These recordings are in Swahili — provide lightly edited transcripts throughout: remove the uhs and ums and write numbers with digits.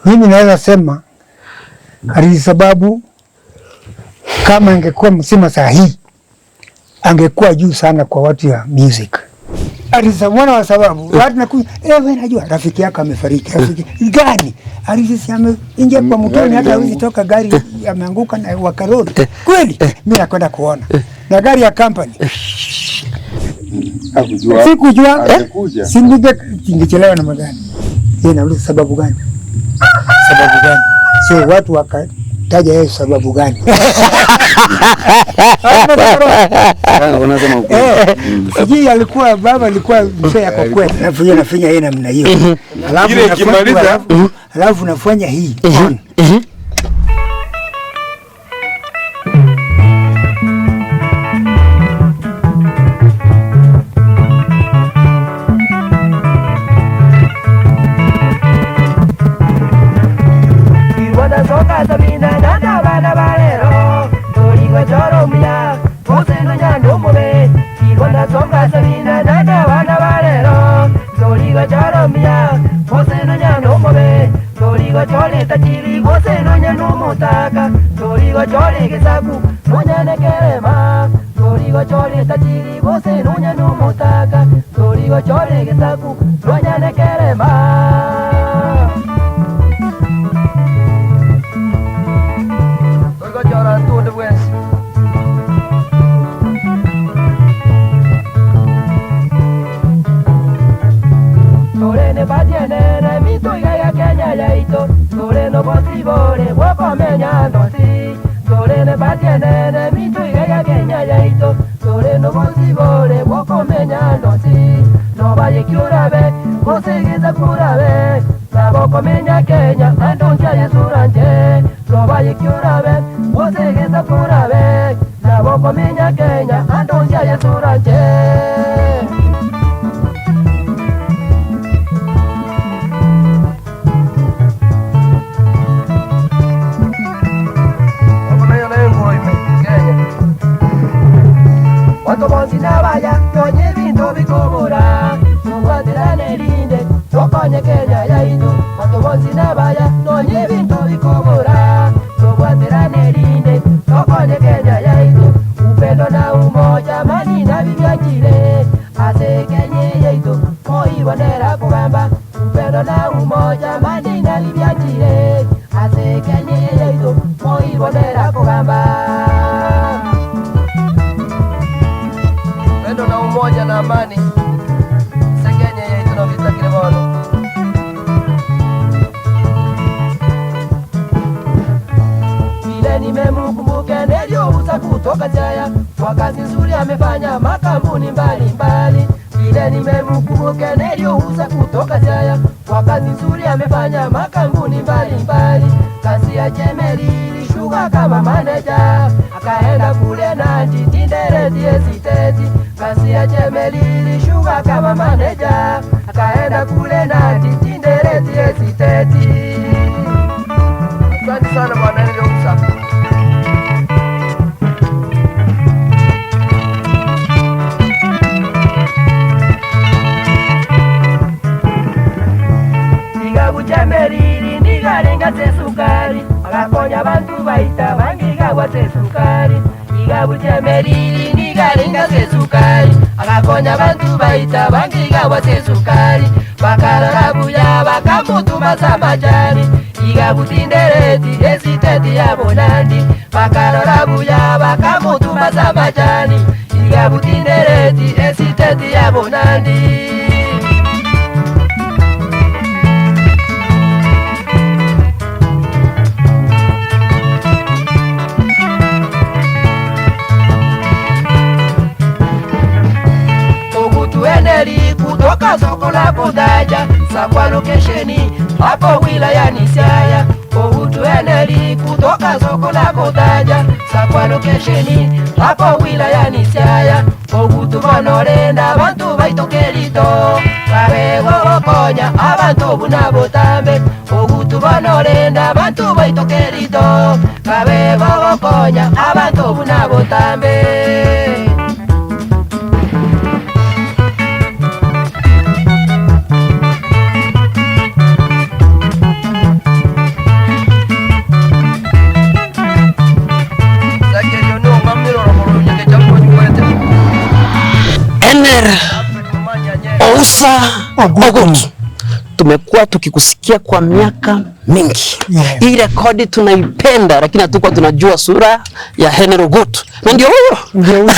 Mimi naweza sema sababu kama angekuwa msima saa hii angekuwa juu sana kwa watu ya music. Mwana wa sababu watu nakuja, wewe najua rafiki yako amefariki. Rafiki gani? Alisisi ameingia kwa mtoni, hata hawezi toka, gari ameanguka na wakaroli. Kweli mimi nakwenda kuona na gari ya company. Hakujua. Sikujua. Angekuja. Singechelewa na magari. Yeye nauliza sababu gani? Sababu gani? Sio watu wakataja yeye sababu gani? Unasema ukweli. Sijui alikuwa baba alikuwa mzee yako kweli. Alafu yeye anafanya yeye namna hiyo. Alafu Ile ikimaliza, alafu nafanya hii. On. Ogutu. Ogutu. Tumekuwa tukikusikia kwa miaka mingi. Hii rekodi tunaipenda, lakini hatukuwa tunajua sura ya Henry Ogutu, na ndio huyo. Ndio huyo.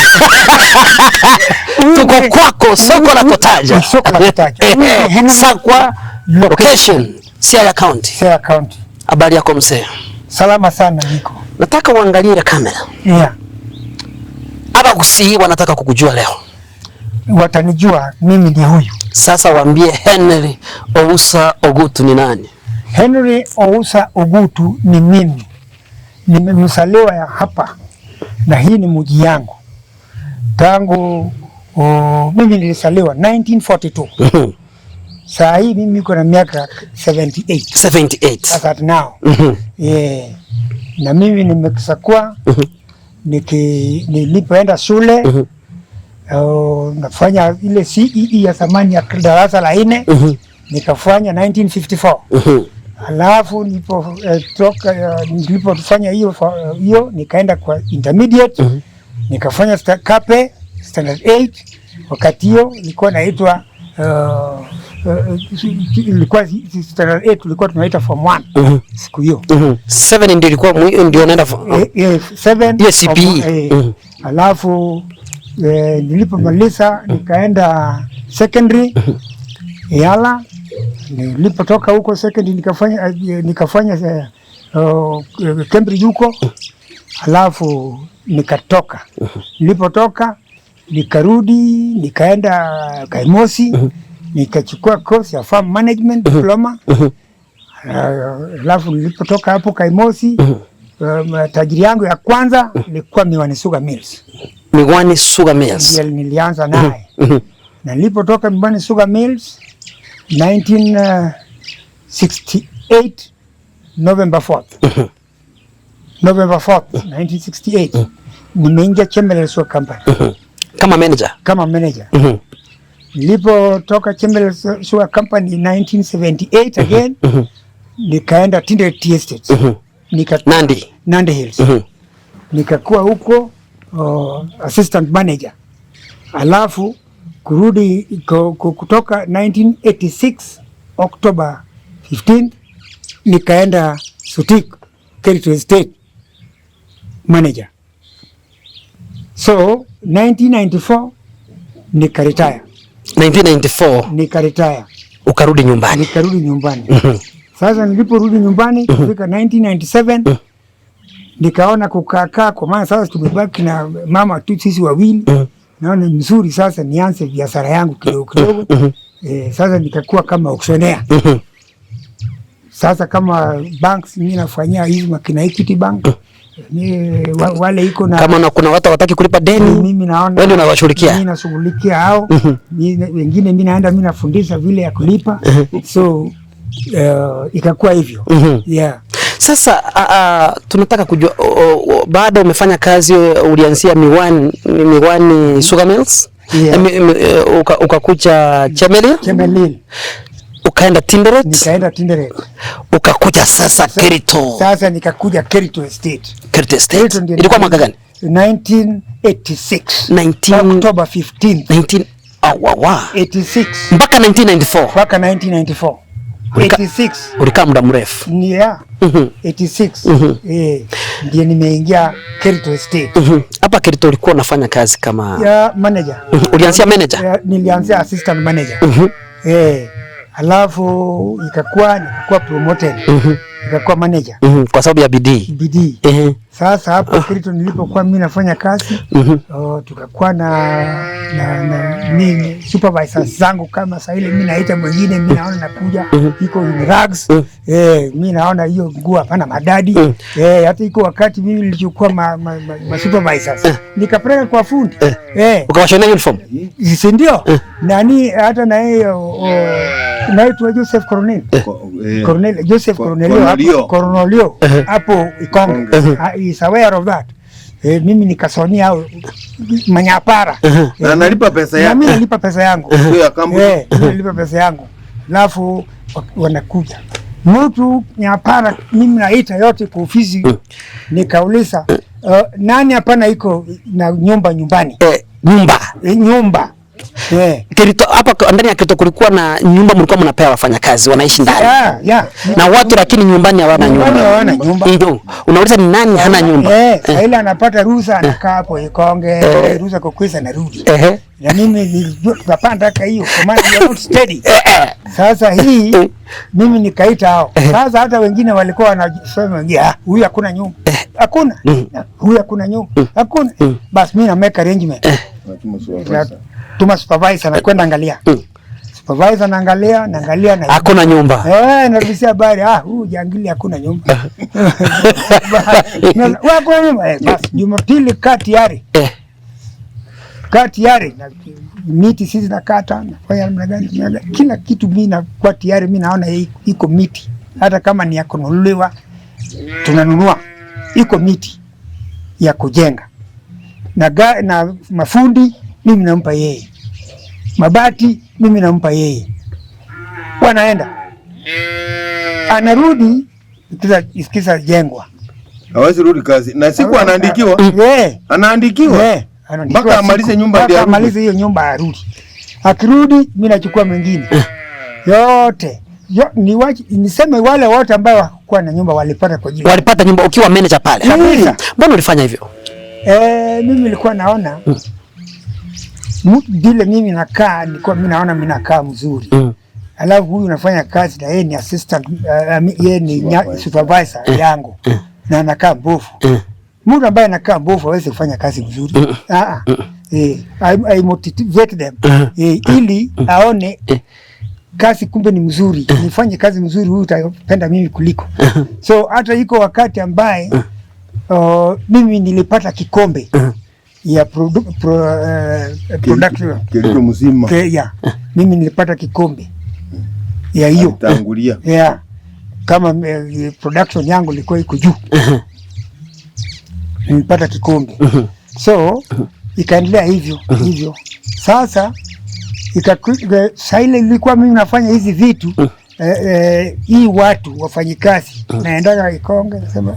Tuko kwako soko la Kotaja. Soko la Kotaja. Henry- Sakwa location, Siaya County. Siaya County. Habari yako, mzee? Salama sana niko. Nataka uangalie ile kamera. Hapa kusii wanataka kukujua leo. Watanijua mimi ni huyu. Sasa waambie Henry Ousa Ogutu ni nani? Henry Ousa Ogutu ni mimi. Nimemzaliwa ya hapa na hii ni mji yangu tangu mimi nilizaliwa 1942. Saa hii mimi niko na miaka 78. 78. As at now. Yeah. Na mimi nimekisakua nilipoenda shule, nafanya ile CEE ya zamani ya darasa la nne, nikafanya 1954. Alafu nilipo toka nilipofanya hiyo nikaenda kwa intermediate, nikafanya Kape standard 8. Wakati hiyo ilikuwa naitwa ilikuwa standard 8, tulikuwa tunaita form 1 siku hiyo. 7 ndio ilikuwa ndio naenda 7. Hiyo CPE. Alafu nilipomaliza nikaenda secondary Yala. Nilipotoka huko secondary nikafanya Cambridge huko, alafu nikatoka. Nilipotoka nikarudi nikaenda Kaimosi, nikachukua course ya farm management diploma. Alafu nilipotoka hapo Kaimosi, tajiri yangu ya kwanza ilikuwa Miwani Sugar Mills. Miwani Sugar Mills. Ndiye nilianza naye. Na nilipotoka Miwani Sugar Mills 1968 November 4th. November 4th 1968 nimeingia Chemelil Sugar Company Kama manager. Kama manager. Nilipotoka Chemelil Sugar Company 1978 again nikaenda Tinderet Tea Estate. Nandi. Nandi Hills. Nikakuwa huko assistant manager. Alafu kurudi kutoka 1986 October 15 nikaenda Sotik Kericho Estate manager. So 1994 nikaretire. 1994 Nikaretire. Ukarudi nyumbani. Nikarudi nyumbani. Sasa niliporudi nyumbani kufika 1997 nikaona kukaakaa, kwa maana sasa tumebaki na mama tu sisi wawili. Naona ni mzuri sasa nianze biashara yangu kidogo kidogo. Sasa nikakuwa kama auctioneer. Sasa kama banks mimi nafanyia hizi makina Equity Bank. Wale iko na Kama na kuna watu hawataki kulipa deni, mimi naona wewe ndio unawashughulikia. Mimi nashughulikia hao. Wengine mimi naenda mimi nafundisha vile ya kulipa. So ikakuwa hivyo. Yeah. Sasa tunataka kujua baada umefanya kazi, ulianzia Miwani Sugar Mills. Yeah. Ukakuja Chemelil, Chemelil. Ukaenda Tinderet, Nikaenda Tinderet. Ukakuja sasa Kericho. Sasa nikakuja Kericho Estate. Kericho Estate. Kericho ndio Ilikuwa mwaka gani? 1986. 19 October 15th. 19 wa 86 mpaka 1994. Mpaka 1994. 86. Ulikaa muda mrefu. Ni ya 86. Ndiye nimeingia Kericho Estate. Hapa Kericho ulikuwa unafanya kazi kama Ya manager. Ulianzia manager? Ya, nilianzia assistant manager. Alafu nikakuwa promoted. Nikakuwa manager. Kwa sababu ya bidii. Bidii. Sasa hapo Kericho nilipokuwa mimi nafanya kazi, tukakuwa na mimi supervisors zangu kama saa ile mimi naita mwingine, mimi naona nakuja iko in rags, mimi naona hiyo nguo hapana madadi. Hata iko wakati mimi nilichukua ma supervisors nikapeleka kwa fundi. Ukawashonea uniform? Si ndio? Nani hata na yeye naitwa Joseph Coronel. Coronel Joseph Cornelio hapo Cornelio. Cornelio hapo Ikonge. Is aware of that. Mimi nikasonia hao manyapara. Na analipa pesa Na yake. mimi nalipa pesa yangu. Sio ya kampuni. Mimi nalipa pesa yangu. Alafu wanakuja. Mtu nyapara mimi naita yote kwa ofisi, nikauliza, nani hapana iko na nyumba nyumbani? Nyumba. Nyumba. Kirito hapa ndani ya Kirito kulikuwa na nyumba mlikuwa mnapewa wafanyakazi wanaishi ndani. Na watu lakini nyumbani hawana nyumba. Nyumbani hawana nyumba. Ndio. Unauliza ni nani hana nyumba? Ila anapata ruhusa anakaa hapo Ikonge, ruhusa kukwisa narudi. Na mimi nilijua tutapanda hata hiyo kwa maana you are not steady. Sasa hii mimi nikaita hao. Sasa hata wengine walikuwa wanasema wengine, huyu hakuna nyumba. Hakuna. Huyu hakuna nyumba. Hakuna. Bas mimi na make arrangement. Tuma supervisor na kwenda angalia. Supervisor naangalia, naangalia na hakuna nyumba. Narudishia habari, huyu jangili hakuna nyumba. Wako nyumba. Bas Jumapili kaa tayari. Kaa tayari na miti sisi nakata, nafanya namna gani, kila kitu mimi nakuwa tayari, mimi naona iko miti. Hata kama ni ya kununuliwa tunanunua. Iko miti ya kujenga. Na mafundi mimi nampa yeye. Mabati mimi nampa yeye. Wanaenda. Anarudi ikiza jengwa. Hawezi rudi kazi. Na siku anaandikiwa. Anaandikiwa. Mpaka amalize nyumba ndio arudi. Amalize hiyo nyumba arudi. Akirudi mimi nachukua mwingine. Yote. Niseme wale wote ambao hawakuwa na nyumba walipata kwa ajili. Walipata nyumba ukiwa manager pale. Kabisa. Mbona ulifanya hivyo? Mimi nilikuwa naona vile mimi nakaa, nilikuwa mimi naona mimi nakaa mzuri. Alafu huyu nafanya kazi na yeye ni assistant, yeye ni supervisor yangu. Na anakaa mbovu. Mtu ambaye anakaa mbovu hawezi kufanya kazi mzuri. I motivate them. Ili aone kazi kumbe ni mzuri. Nifanye kazi mzuri, huyu utapenda mimi kuliko. So hata iko wakati ambaye mimi nilipata kikombe ya production Kirito mzima. Mimi nilipata kikombe ya hiyo. Tangulia. Kama production yangu ilikuwa iko juu. Nilipata kikombe. So ikaendelea hivyo hivyo. Sasa ile ilikuwa mimi nafanya hizi vitu hii watu wafanyikazi naendaga Ikonge nasema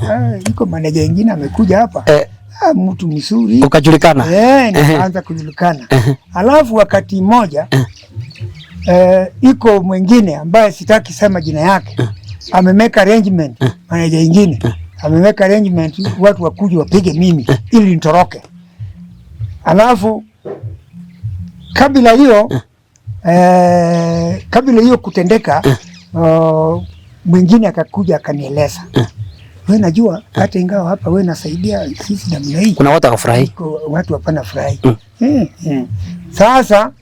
iko manager mwingine amekuja hapa. Mtu mzuri. Ukajulikana. Nikaanza kujulikana. Alafu wakati mmoja iko mwingine ambaye sitaki sema jina yake. Amemeka arrangement manager mwingine. Amemeka arrangement watu wakuje wapige mimi ili nitoroke. Alafu kabla hiyo kabla hiyo kutendeka mwingine akakuja akanieleza. Wewe najua hata ingawa hapa wewe nasaidia sisi namna hii. Kuna watu hawafurahi. Watu hapana furahi. Sasa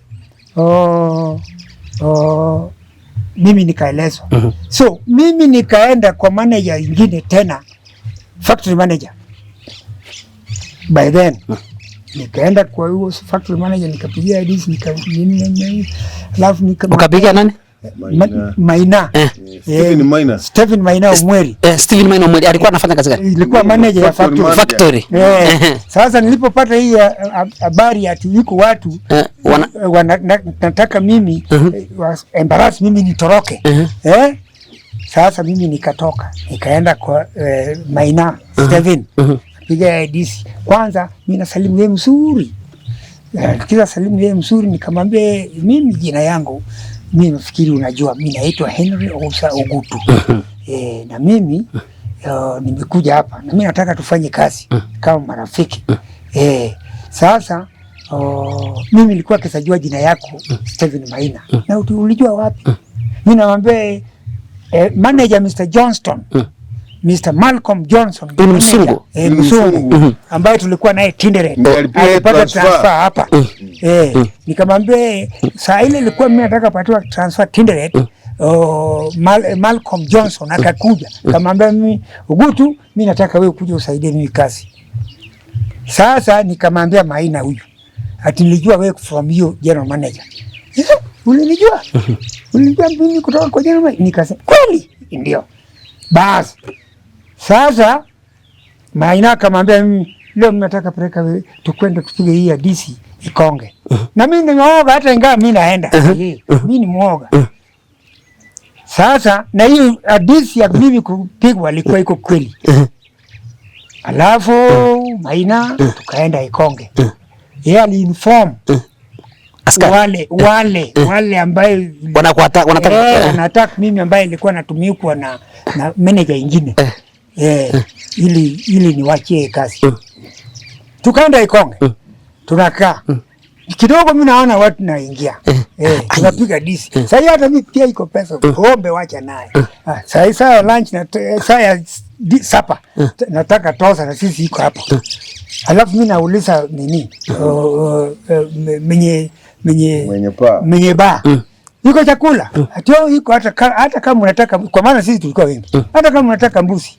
mimi nikaelezwa. So mimi nikaenda kwa manager mwingine tena, factory manager. By then nikaenda kwa huyo factory manager nikapigia hadithi alafu ukapigia nani? Maina. Stephen Maina. Stephen Maina Omweri. Stephen Maina Omweri alikuwa anafanya kazi gani? Ilikuwa manager ya factory. Sasa nilipopata hii habari ati yuko watu nataka mimi embarrass mimi nitoroke. Sasa mimi nikatoka, nikaenda kwa Maina Stephen. Piga hadithi. Kwanza mimi nasalimu yeye mzuri. Kila salimu yeye mzuri nikamwambia mimi jina yangu mimi nafikiri unajua mimi naitwa Henry Ousa Ogutu. Na mimi nimekuja hapa na mimi nataka tufanye kazi kama marafiki. Sasa mimi nilikuwa kisajua jina yako Stephen Maina. Na ulijua wapi? Mimi namwambia manager Mr. Johnston. Mr. Malcolm Johnson, ni msungu, msungu ambaye tulikuwa naye Tinderet, alipata transfer hapa. Nikamwambia saa ile ilikuwa mimi nataka kupatiwa transfer Tinderet, Malcolm Johnson akakuja. Nikamwambia mimi Ogutu, mimi nataka wewe ukuje usaidie mimi kazi. Sasa nikamwambia Maina huyu, ati nilijua wewe from you general manager. Ulinijua? Ulinijua mimi kutoka kwa general manager? Nikasema kweli ndio. Bas. Sasa Maina akamwambia mimi leo mnataka peleka tukwende tupige hii hadithi Ikonge. Na mimi ni muoga hata ingawa mimi naenda. Mimi ni muoga. Sasa na hiyo hadithi ya mimi kupigwa ilikuwa iko kweli. Alafu Maina tukaenda Ikonge. Yeye aliinform Askari. Wale ambaye Wanakuata wanataka wanataka mimi ambaye nilikuwa natumikwa na manager ingine ili niwachie kazi. Tukaenda Ikonge, tunakaa kidogo, mimi naona watu naingia, tunapiga disi. Sasa hiyo hata mimi pia iko pesa pombe, wacha naye. Sasa saa ya lunch na saa ya supper nataka tosa na sisi iko hapo. Alafu mimi nauliza nini, mwenye mwenye Mwenye paa. Mwenye baa, iko chakula? Ati oh, iko, hata kama unataka, kwa maana sisi tulikuwa wengi, hata kama unataka mbuzi,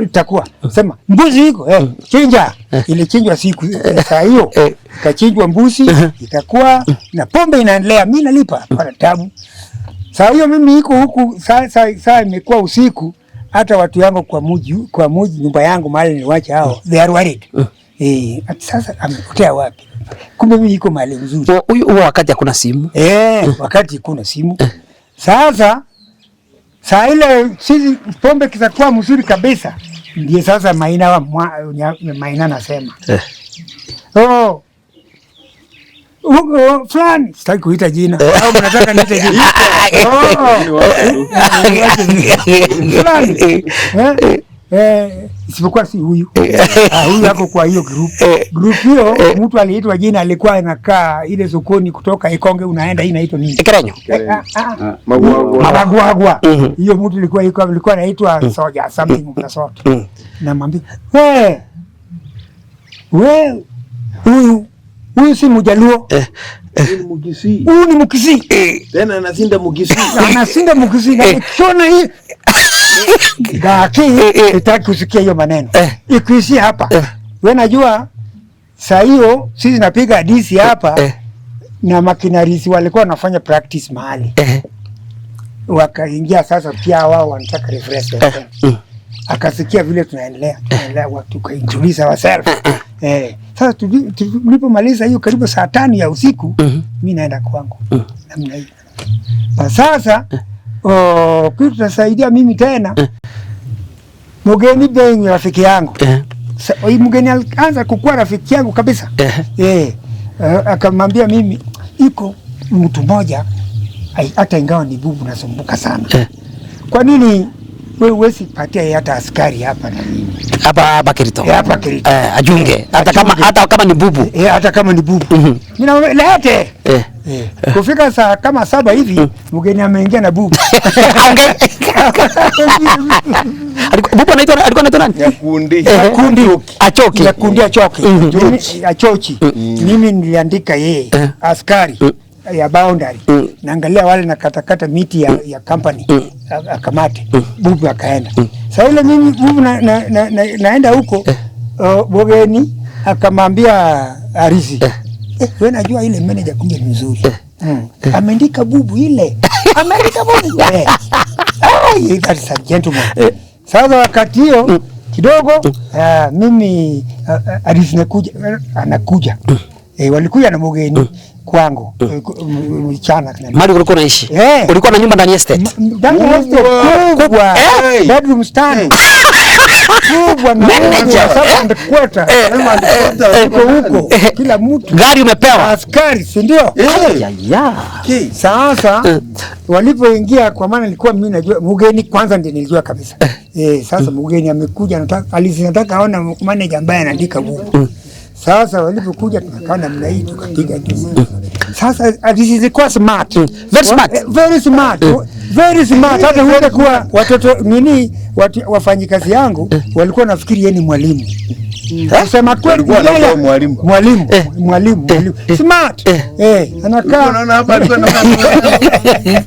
itakuwa sema mbuzi iko, chinja. Ilichinjwa siku saa hiyo, ikachinjwa mbuzi, ikakuwa na pombe inaendelea, mimi nalipa, hapana tabu. Saa hiyo mimi iko huku, saa imekuwa usiku, hata watu yangu kwa muji nyumba yangu mahali niliwacha hao, they are worried, ati sasa amepotea wapi? Kumbe mimi iko mahali mzuri. Huyu huo wakati hakuna simu. Wakati kuna simu. Sasa saa ile sisi pombe kizakuwa mzuri kabisa, ndiye sasa Maina wa Maina nasema, "Oh, huko fulani," sitaki kuita jina, au mnataka niite jina? Oh, fulani, isipokuwa si huyu. Huyu ako kwa hiyo group. Group hiyo mtu aliitwa jina, alikuwa anakaa ile sokoni kutoka Ikonge unaenda, hii inaitwa nini? Kerenyo. Magwagwa. Magwagwa. Hiyo mtu ilikuwa iko, ilikuwa anaitwa Soja something of the sort. Namwambia, "We huyu si Mjaluo." Huyu ni Mkisii. Huyu ni Mkisii. Tena anasinda Mkisii. Anasinda Mkisii na nikiona hii gaki sitaki kusikia hiyo maneno. Ikuishia hapa. We najua saa hiyo sisi napiga hadithi hapa na makinarisi walikuwa wanafanya practice mahali. Wakaingia sasa pia wao wanataka refresh themselves. Akasikia vile tunaendelea, watu tuka introduce ourselves. Sasa tulipomaliza hiyo karibu saa 5 ya usiku, mi naenda kwangu namna hiyo. Kwa sasa, oh, kitu tasaidia mimi tena, mgeni being rafiki yangu. Huyu mgeni alianza kukuwa rafiki yangu kabisa. Akamwambia mimi iko mtu mmoja hata ingawa ni bubu nasumbuka sana. Kwa nini wewe huwezi patia yeye hata askari hapa na nini? Hapa hapa Kirito. Eh, hapa Kirito. Ajunge hata kama Ajunge. hata kama ni bubu. Hata kama ni bubu. Mimi naomba lete. Kufika saa kama 7 hivi, mgeni ameingia na bubu. Bubu anaitwa, alikuwa anaitwa nani? Nyakundi. Kundi. Achoki. Nyakundi Achoki. Achochi. Mimi niliandika yeye askari ya boundary. Naangalia wale nakatakata miti ya company, akamate. Bubu akaenda. Sasa ile mimi bubu naenda huko, Bogeni akamwambia Arisi, "Wewe najua ile manager kumbe ni mzuri. Ameandika bubu ile. Ameandika bubu. Ai, that is a gentleman." Sasa wakati hiyo kidogo, mimi Arisi nakuja, anakuja. Walikuja na mgeni kwangu mchana. Mahali ulikuwa unaishi. Eh. Ulikuwa na nyumba ndani ya estate. Ndani ya estate kubwa. Bedroom tano. Kubwa na Manager. seven and quarter. Iko huko kila mtu Gari umepewa. Askari, si ndio? Eh. Ya. Sasa walipoingia, kwa maana nilikuwa mimi najua mgeni kwanza ndiye nilijua kabisa. Sasa mgeni amekuja anataka alisi nataka aona manager ambaye anaandika buku. Sasa walipokuja tunakaa namna hii, tukapiga tu. Sasa alisi zilikuwa smart. Very smart. Very smart. Very smart. Hata huenda kuwa watoto nini watu, wafanyikazi yangu walikuwa nafikiri yeye ni mwalimu. Kusema kweli Walikuwa yeye- wanakuwa mwalimu. Mwalimu, mwalimu, mwalimu. Smart. Anakaa Unaona hapa alikuwa anakaa.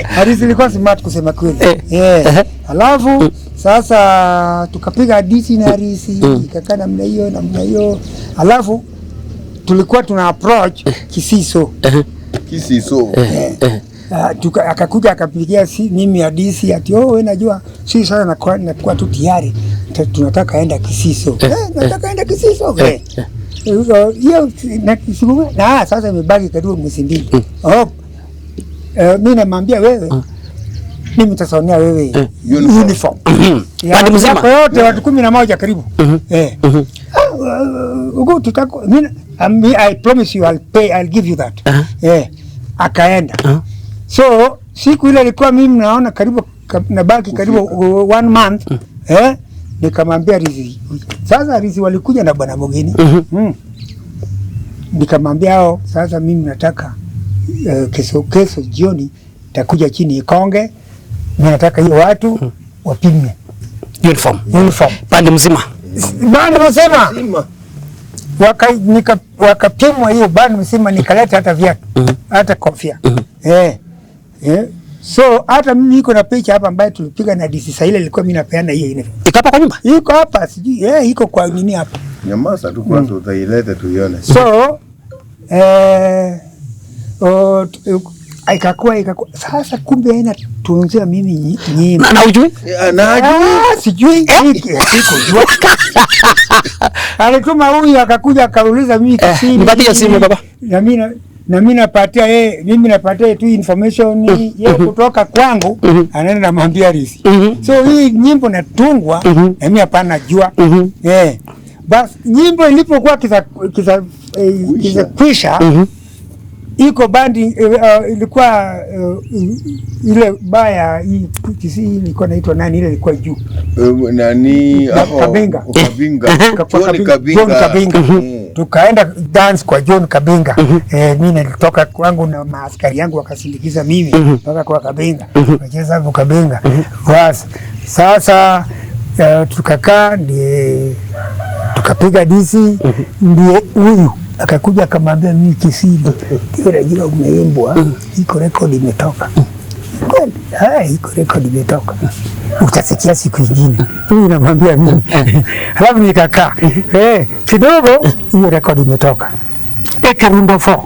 Harisi ilikuwa smart kusema kweli. Alafu sasa tukapiga hadithi na Harisi, ikakaa namna hiyo namna hiyo. Alafu tulikuwa tuna approach Kisiso. Kisiso. Akakuja akapigia si, mimi hadithi ati, "Oh, wewe najua si sasa nakuwa tu tayari tunataka enda Kisiso." Nataka enda Kisiso. Hiyo na sasa imebaki karibu mwezi 2. Oh. Mi namwambia wewe, mimi nitasonea wewe Uniform. uniform. Ya Pande mzima? Yako yote watu 11 karibu. Huko tutako mimi I promise you I'll pay, I'll give you that. Akaenda. So siku ile ilikuwa mimi naona karibu nabaki karibu 1 month. Nikamwambia Rizi. Sasa Rizi walikuja na bwana Mugeni. Nikamwambia hao, sasa mimi nataka kesho jioni takuja chini Ikonge. Mimi nataka hiyo watu wapime uniform. Pande mzima. Bandi mzima. Wakapimwa hiyo bandi mzima, nikaleta hata viatu, hata kofia. So hata mimi niko na picha hapa ambayo tulipiga na DC sasa, ile ilikuwa mimi napeana hiyo uniform. Iko hapa kwa nyumba? Iko hapa sijui, iko kwa nini hapa. Nyamaza tu kwanza utaileta tuione. So ikakuwa sasa kumbe haina tunzia mimi nyimbo. Na hujui? Na sijui sikujua. Alituma huyu akakuja akauliza mimi kisiri. Nipatie simu baba. Na mimi napatia yeye, mimi napatia tu information yeye kutoka kwangu, anaenda namwambia Rizi. So hii nyimbo natungwa na mimi hapana jua. Bas nyimbo ilipokuwa kisa kwisha, iko bandi ilikuwa ile baya hii Kisii ilikuwa inaitwa nani ile ilikuwa juu. Nani hapo? Kabinga. John Kabinga. Tukaenda dance kwa John Kabinga. Mimi nilitoka kwangu na maaskari yangu wakasindikiza mimi mpaka kwa Kabinga. Tukacheza hapo Kabinga. Bas sasa tukakaa ndiye tukapiga disi, ndiye huyu akakuja akamwambia mimi kisiri, kile jina umeimbwa, iko rekodi imetoka. Kweli, iko rekodi imetoka. Utasikia siku nyingine. Mimi namwambia mimi. Halafu nikakaa. Kidogo hiyo rekodi imetoka. Ekerundo 4.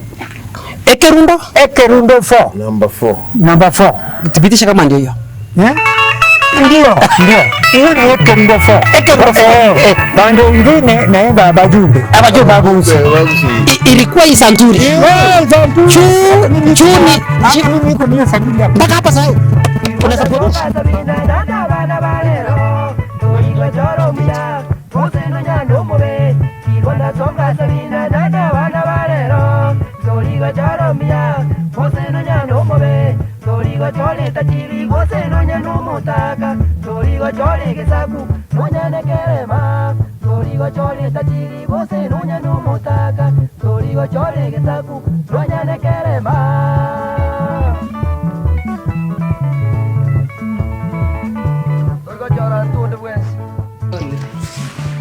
Ekerundo? Ekerundo 4. Number 4. Number 4. Thibitisha kama ndio hiyo. Ndio, ndio. Hiyo ni Ekerundo 4. Ekerundo 4. Bando ingine naimba Abajumbe. Abajumbe. Ilikuwa hii santuri. Santuri. Chuni. Mimi niko mimi santuri hapa. Mpaka hapa sasa. Unaweza kuona.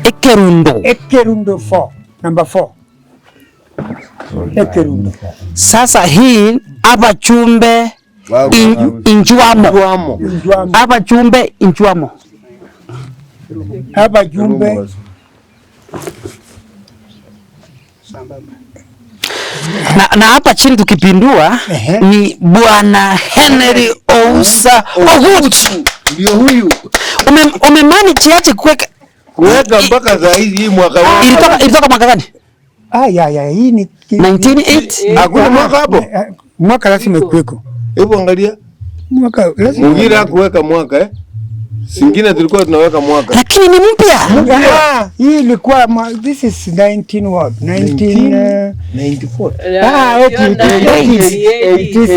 Ekerundo. Ekerundo 4. Number 4. Ekerundo. Sasa hii Abachumbe Injuamo. Abachumbe Injuamo. Abajumbe. Na hapa chini tukipindua ni Bwana Henry Ousa Ogutu. Ndio huyu. Umemanage aje kuweka mpaka za hizi mwaka huu? Ilitoka mwaka gani? Hii ni 1980. Hakuna mwaka hapo. Mwaka lazima ikuweko. Hebu angalia. Mwaka lazima. Mwingine kuweka mwaka Singine tulikuwa tunaweka mwaka. Lakini ni mpya. Hii ilikuwa this is 19 what? 1994.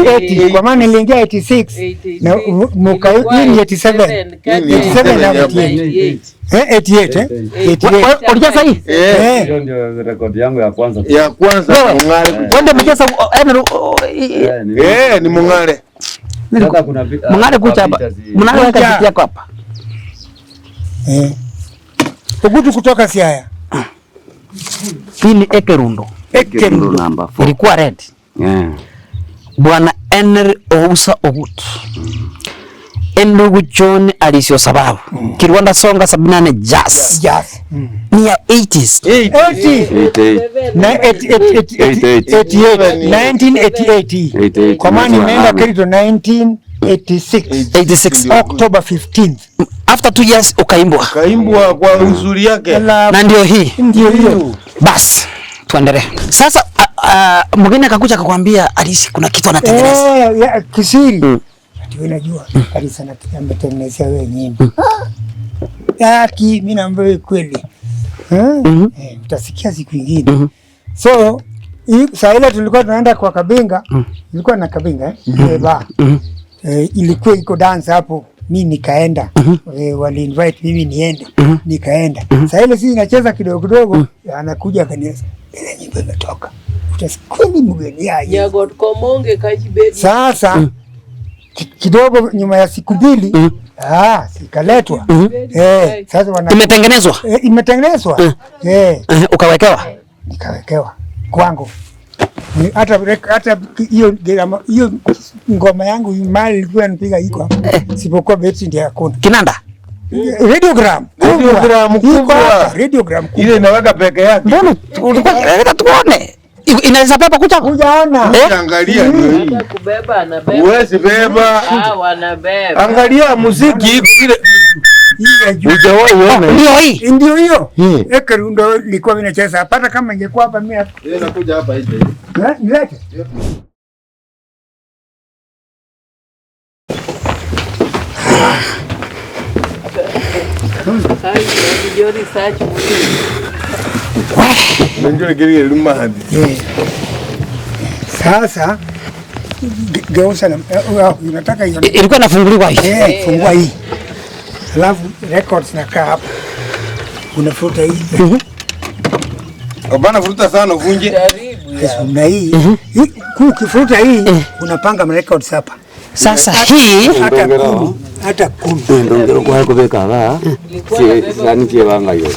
80. Kwa maana niliingia 86 na mwaka hii ni 87. 87 na 88. 88 88. Ulijaza hii? Hiyo ndio rekodi yangu ya kwanza. Ya kwanza Mung'are. Wende mcheza ni Mung'are. Sasa kuna Mung'are kucha hapa. Mung'are weka kiti yako hapa. Ogutu kutoka Siaya. Hii ni Ekerundo. Ekerundo number 4. Ilikuwa red. Bwana Henry Ousa Ogutu. Endugu John Alisio sababu. Kirwanda Songa 78 Jazz. Jazz. Ni ya 80s. 80. 88. 1988. Kwa maana nimeenda Kirito 1986. 86. October 15th. After 2 years ukaimbwa. Ukaimbwa kwa uzuri yake. Na ndio hii. Ndio hiyo. Bas, tuendelee. Sasa mwingine akakuja akakwambia Alisi kuna kitu anatengeneza. Kisiri. Ati unajua Alisi anatengenezea wewe nyimbo. Yaki mimi naambia wewe kweli. Utasikia siku nyingine. So saa ile tulikuwa tunaenda kwa Kabinga, ilikuwa na Kabinga ba. Ilikuwa iko dance hapo, mi nikaenda. Wali invite mimi niende, nikaenda. Saa ile sisi nacheza kidogo kidogo, anakuja akaniambia ile nyimbo imetoka. Utasikia mgeni aje. Nyagot komonge kachibedi. Sasa kidogo nyuma ya siku mbili sikaletwa. Sasa imetengenezwa. Imetengenezwa. Ukawekewa? Nikawekewa kwangu. Hata hiyo ngoma yangu mali ilikuwa nipiga iko hapa. Sipokuwa beti ndio hakuna. Kinanda. Radiogram. Radiogram kubwa. Radiogram kubwa. Ile inaweka peke yake. Mbona ulikuwa unataka tuone? Inaweza beba kuja? Hujaona. Angalia ndio hii. Kubeba anabeba. Huwezi beba. Wanabeba. Angalia muziki iko vile. Hujawahi ona. Ndio hii. Ndio hiyo. Eke ndio ilikuwa inacheza. Hata kama ingekuwa hapa mimi hapa. Yeye anakuja hapa hivi. Nilete. Sasa geuza na unataka hiyo. Ilikuwa inafunguliwa hii. Fungua hii. Alafu records nakaa hapa. Unafuta hii. Hapana, futa sana uvunje. Karibu. Na hii. Ukifuta hii unapanga records hapa. Sasa hii hata kumi. Ndongero kwa kubeka ba. Si sani chebanga yo.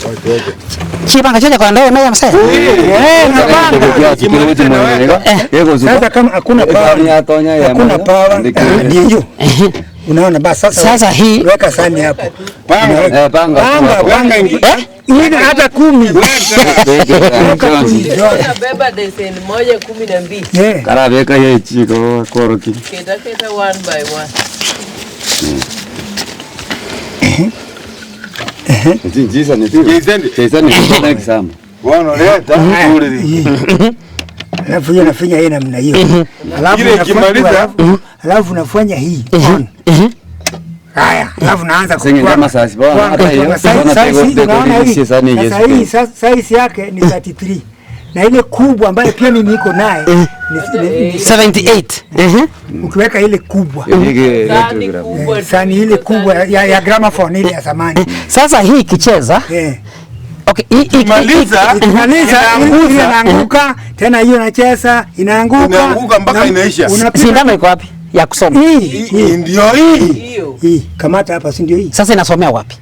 Chebanga chaja kwa ndio naye msaya. Napanga. Sasa kama hakuna power. Hakuna power. Ndio hiyo. Unaona basi sasa hii weka sani hapo. Panga. Panga ingine hata 10. Beba desen moja 12. Karabeka ye chiko koroki. Keta keta one by one. Jinjisa ni Jason ni exam. Bwana leta nzuri. Alafu hiyo nafinya hii namna hiyo. Alafu ikimaliza alafu nafanya hii on. Haya, alafu naanza kama sasa bwana hata hiyo. Sasa size yake ni 33. Na ile kubwa ambayo pia mimi niko naye ni 78. Ukiweka ile kubwa. Sani ile kubwa ya gramophone ile ya zamani. Sasa hii ikicheza okay, ikimaliza inaanguka tena, hiyo inacheza inaanguka inaanguka mpaka inaisha. Sindano iko wapi ya kusoma? Hii ndio hii. Hii kamata hapa, si ndio hii? Sasa inasomea wapi?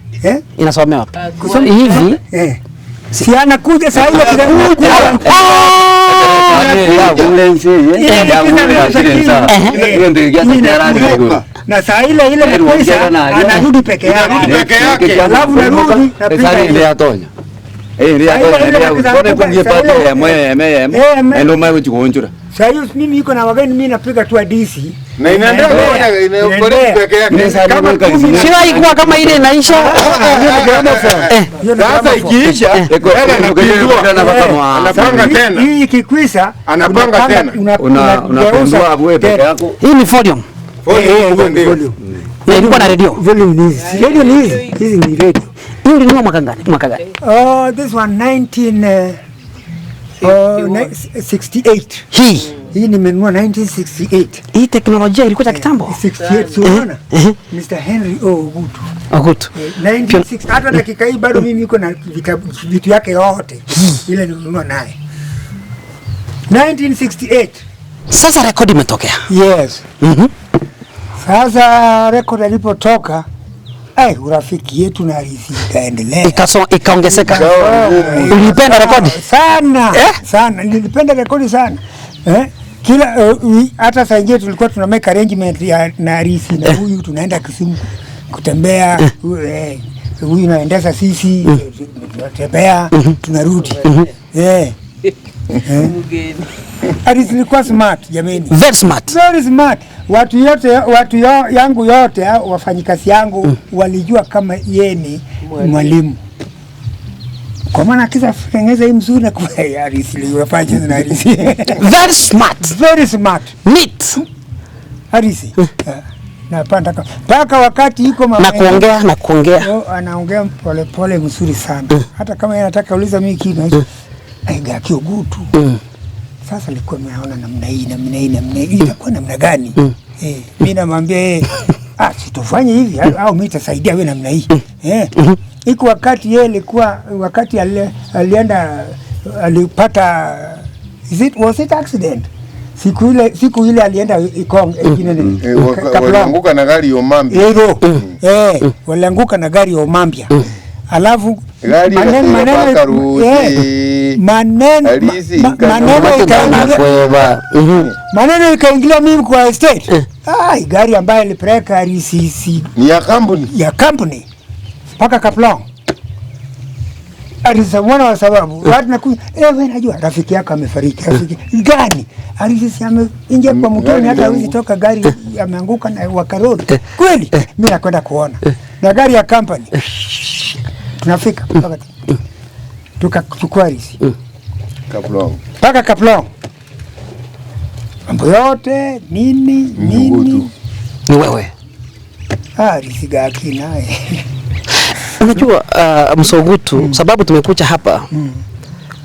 Inasomea wapi? Kusoma hivi. Si anakuja sasa hivi anakuja. Na saa ile ile pesa anarudi peke yake. Alafu narudi na pesa ile yatonya. Sasa hiyo mimi niko na wageni, mimi napiga tu hadithi. Na inaendelea inaendelea peke yake. Sio haikuwa kama ile inaisha. Sasa ikiisha anapanga tena. Hii ikikwisha anapanga tena. Unapendua wewe peke yako. Hii ni volume. Volume. Na ilikuwa na radio. Volume ni hizi. Radio ni hizi. Hizi ni radio. Hii ulinunua mwaka gani? Mwaka gani? Oh, this one 1968. Hii nimenunua 1968. Hii teknolojia ilikuwa ya kitambo. 68 unaona? Mr. Henry O. Ogutu. Ogutu. 1960 hata dakika hii bado mimi niko na vitu yake yote. Ile nilinunua naye. 1968. Sasa rekodi imetokea. Yes. Sasa rekodi alipotoka, urafiki yetu na Arisi ikaendelea. Ikaongezeka. Ulipenda rekodi? Sana. Sana. Nilipenda rekodi sana. Kila hata saa ingine tulikuwa tuna make arrangement ya na Arisi na huyu tunaenda Kisumu kutembea, huyu naendesha sisi tunatembea tunarudi. Arisi ilikuwa smart jameni. Very smart. Very smart. Watu yote, watu yangu yote, wafanyikazi yangu walijua kama yeye ni mwalimu. Kwa maana kisa tengeza hii mzuri na kwa Arisi unafanya na Arisi. Very smart. Very smart. Neat. Arisi. Na panda paka wakati iko mama na kuongea. Anaongea pole pole mzuri sana. Hata kama yeye anataka uliza mimi kitu. Aigaki Ogutu. Sasa nilikuwa naona namna hii namna hii namna hii itakuwa namna gani? Mimi namwambia yeye, sitofanye hivi au mimi nitasaidia wewe namna hii. Iko wakati yeye alikuwa wakati alienda alipata was it accident? Siku ile alienda Ikong walianguka na gari Omambia. Walianguka na gari Omambia. Alafu gari maneno ikaingilia mimi kwa estate. Gari ambayo ilipeleka RCC ni ya kampuni, ya kampuni mpaka Kaplong. Alisamwana wa sababu watu nakuja, wewe najua rafiki yako amefariki. Rafiki gani? RCC ameingia kwa mtoni, hata hawezi toka, gari ameanguka na wakarudi. Kweli mimi nakwenda kuona na gari ya company. Tunafika mpaka tukachukua RCC Kaplong mpaka Kaplong, mambo yote nini nini ni wewe. RCC gaki naye. Unajua Msogutu, sababu tumekuja hapa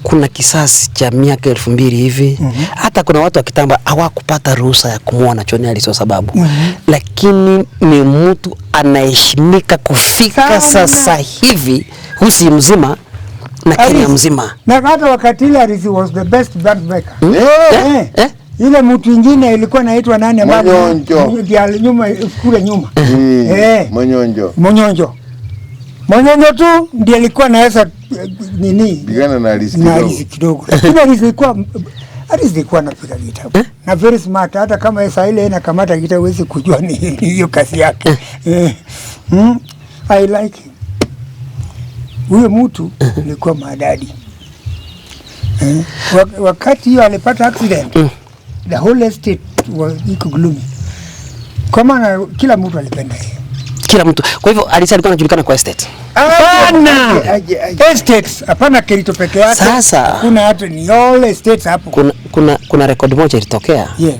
kuna kisasi cha miaka 2000 hivi. Hata kuna watu wa kitamba hawakupata ruhusa ya kumuona John Harris sababu. Lakini ni mtu anaheshimika kufika sasa hivi Husi mzima na Kenya mzima. Na hata wakati ile Harris was the best band maker. Ile mtu mwingine ilikuwa inaitwa nani ambaye Monyonjo. Nyuma kule nyuma. Monyonjo. Monyonjo. Monyonjo tu ndiye alikuwa naweza nini pigana na Harris kidogo. Lakini Harris alikuwa anapiga gitaa. Na very smart, hata kama saa ile inakamata gitaa huwezi kujua ni hiyo kazi yake. I like him. Huyo mtu alikuwa madadi. Wakati hiyo alipata accident, the whole estate was iko gloomy. Kwa maana kila mtu alipenda yeye. Kila mtu. Kwa hivyo Harris alikuwa anajulikana kwa estate. Hapana. Estates, hapana Kericho peke yake. Sasa kuna hata ni all estates hapo. Kuna record moja ilitokea. Yes.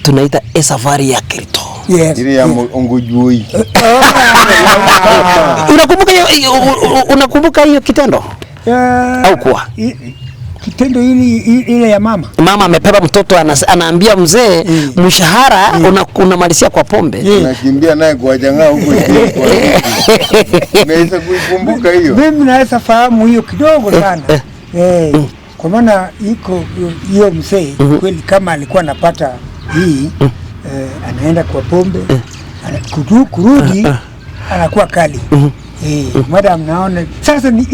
Tunaita safari ya Kericho. Yes. Ile ya Ongujui. Unakumbuka hiyo, unakumbuka hiyo kitendo? Au kwa? Kitendo ile ya mama. Mama amebeba mtoto anaambia mzee mshahara unamalizia kwa pombe. Unakimbia naye kwa jangaa huko. Unaweza kuikumbuka hiyo? Mimi naweza fahamu hiyo kidogo sana. Kwa maana iko hiyo mzee kweli kama alikuwa anapata hii anaenda kwa pombe, kurudi anakuwa kali. Madam naona sasa ni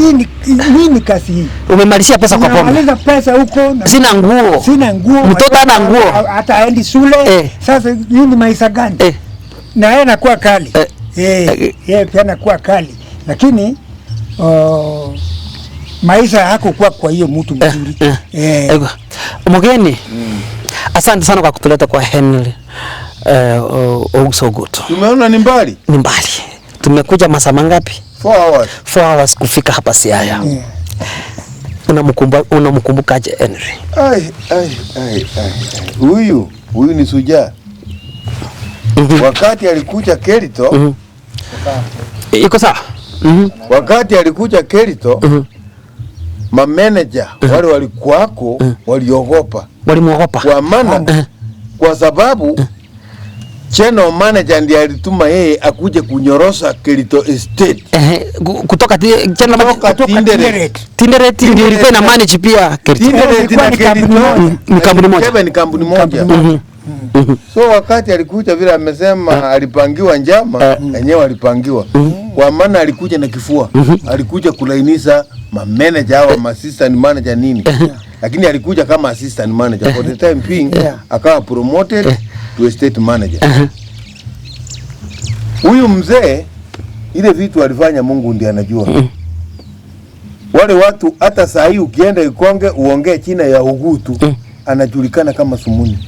nini kazi hii? Umemalizia pesa kwa pombe. Umemaliza pesa huko na sina nguo. Sina nguo. Mtoto ana nguo. Hata aendi shule. Sasa hii ni maisha gani? Na yeye anakuwa kali. Yeye pia anakuwa kali. Lakini maisha hakukuwa kwa hiyo mtu mzuri. Mgeni. Asante sana kwa kutuleta kwa Henry Ogutu. Tumeona ni mbali. Ni mbali. Tumekuja masaa mangapi? 4 hours. 4 hours kufika hapa Siaya. Unamkumbukaje Henry? Ai. Huyu ni shujaa. Wakati alikuja Kericho, iko sawa? Wakati alikuja Kericho, ma manager wale walikuwako waliogopa. Walimuogopa. Kwa maana kwa sababu general manager ndiye alituma yeye akuje kunyorosha Kericho Estate. Kutoka general Tinderet ndiye ilikuwa ina manage pia Kericho. Tinderet na Kericho ni kampuni moja. Ni kampuni moja. So wakati alikuja vile amesema alipangiwa njama, yenyewe alipangiwa. Kwa maana alikuja na kifua. Alikuja kulainisha ma manager au ma assistant manager nini. Lakini alikuja kama assistant manager for the time being, akawa promoted to estate manager. Huyu mzee ile vitu alifanya Mungu ndiye anajua. Wale watu hata saa hii ukienda Ikonge uongee china ya Ogutu, anajulikana kama Sumuni.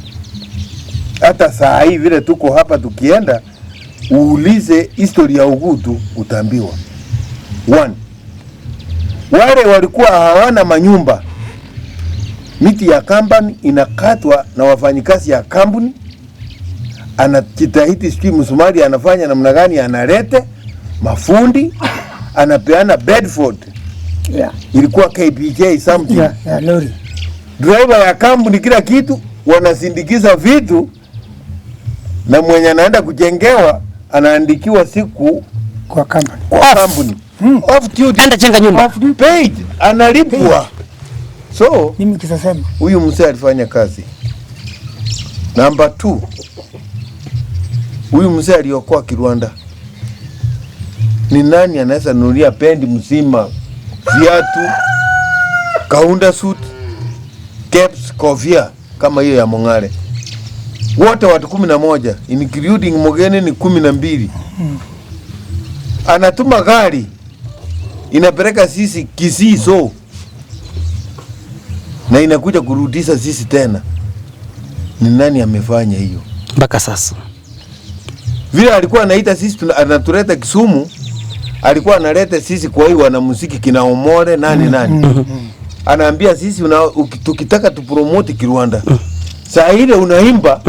Hata saa hii vile tuko hapa tukienda uulize history ya Ogutu utaambiwa. One, wale walikuwa hawana manyumba. Miti ya kampani inakatwa na wafanyikazi ya kampuni. Anajitahidi sijui msumari anafanya namna gani, analete mafundi, anapeana Bedford Yeah. Ilikuwa KPJ something. Yeah, lori. Driver ya kampuni kila kitu wanasindikiza vitu, na mwenye anaenda kujengewa anaandikiwa siku kwa company. Kwa kampuni. Off duty. Enda jenga nyumba. Off duty. Paid, analipwa. So mimi kisasema huyu mzee alifanya kazi. Number 2, huyu mzee aliokoa Kirwanda. Ni nani anaweza nunulia pendi mzima, viatu, kaunda suit, caps, kofia kama hiyo ya Mong'are? Wote watu 11 including Mugeni ni 12. Anatuma gari inapeleka sisi Kisii so na inakuja kurudisha sisi tena. Ni nani amefanya hiyo? Mpaka sasa vile alikuwa anaita sisi anatuleta Kisumu, alikuwa analeta sisi kwa hiyo wanamuziki kina Omore nani nani. Anaambia sisi tukitaka tupromote Kirwanda. Saa ile unaimba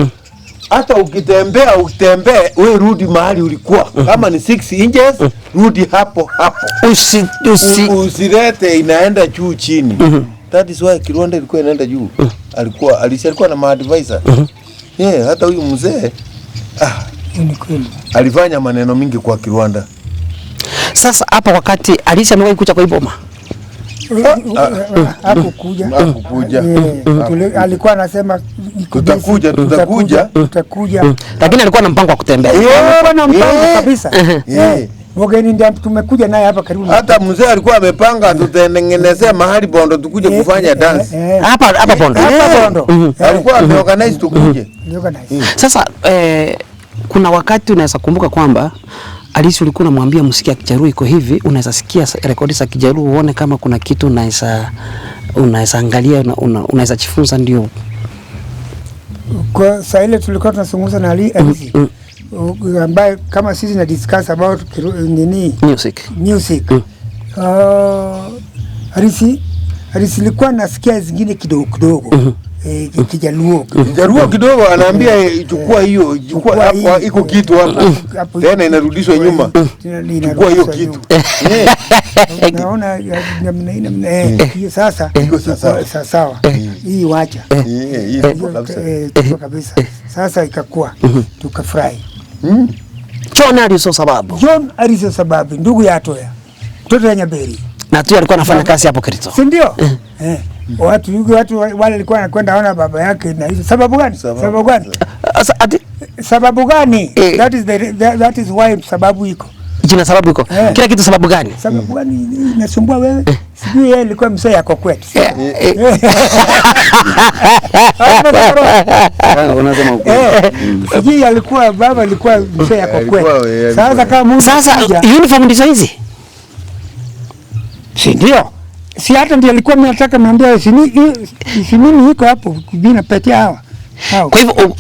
hata ukitembea utembee wewe rudi mahali ulikuwa. Kama ni 6 inches rudi hapo hapo. Usilete inaenda juu chini. That is why Kirwanda ilikuwa inaenda juu. Alikuwa na maadvisor. Yeah, hata huyu mzee ni kweli alifanya maneno mingi kwa Kirwanda. Sasa hapa wakati Alisi amewahi kuja kwa Iboma? Hakukuja. Hakukuja. Alikuwa anasema tutakuja. Lakini alikuwa na mpango wa kutembea. Alikuwa na mpango kabisa. Mgeni ndiye tumekuja naye hapa karibu. Hata mzee alikuwa amepanga tutengenezea mahali Bondo tukuje kufanya dance. Hapa Bondo. Hapa Bondo. Alikuwa ameorganize tukuje. Sasa kuna wakati unaweza kumbuka kwamba Alisi ulikuwa unamwambia muziki ya Kijaruo iko hivi, unaweza sikia rekodi za Kijaruo uone kama kuna kitu unaweza angalia, unaweza jifunza ndio. Kwa saa ile tulikuwa tunazungumza na Alisi ambaye kama sisi na discuss about nini music. Alisi ilikuwa nasikia zingine kidogo kidogo. Kijaluo. Kijaluo kidogo anaambia chukua hiyo, chukua hapo iko kitu hapo. Tena inarudishwa nyuma. Chukua hiyo kitu. Naona namna hiyo sasa iko sawa. Hii wacha. Hii kabisa. Kabisa. Sasa ikakuwa tukafurahi. John Aliso sababu. John Aliso sababu ndugu ya Atoya. Mtoto ya Nyaberi. Na tu alikuwa anafanya kazi hapo Kericho. Si ndio? Watu wale walikuwa wanakwenda ona baba yake na hizo sababu gani? Sababu gani? Sababu gani? That is that is why sababu iko. Jina sababu iko. Kila kitu sababu gani? Sababu gani inasumbua wewe? Sijui yeye alikuwa mzee yako kwetu. Unasema ukweli. Sijui alikuwa baba alikuwa mzee yako kwetu. Sasa kama sasa uniform ndizo hizi? Si ndio? Si hata ndiye alikuwa mnataka niambia si mimi iko hapo bina pete hawa. Kwa hivyo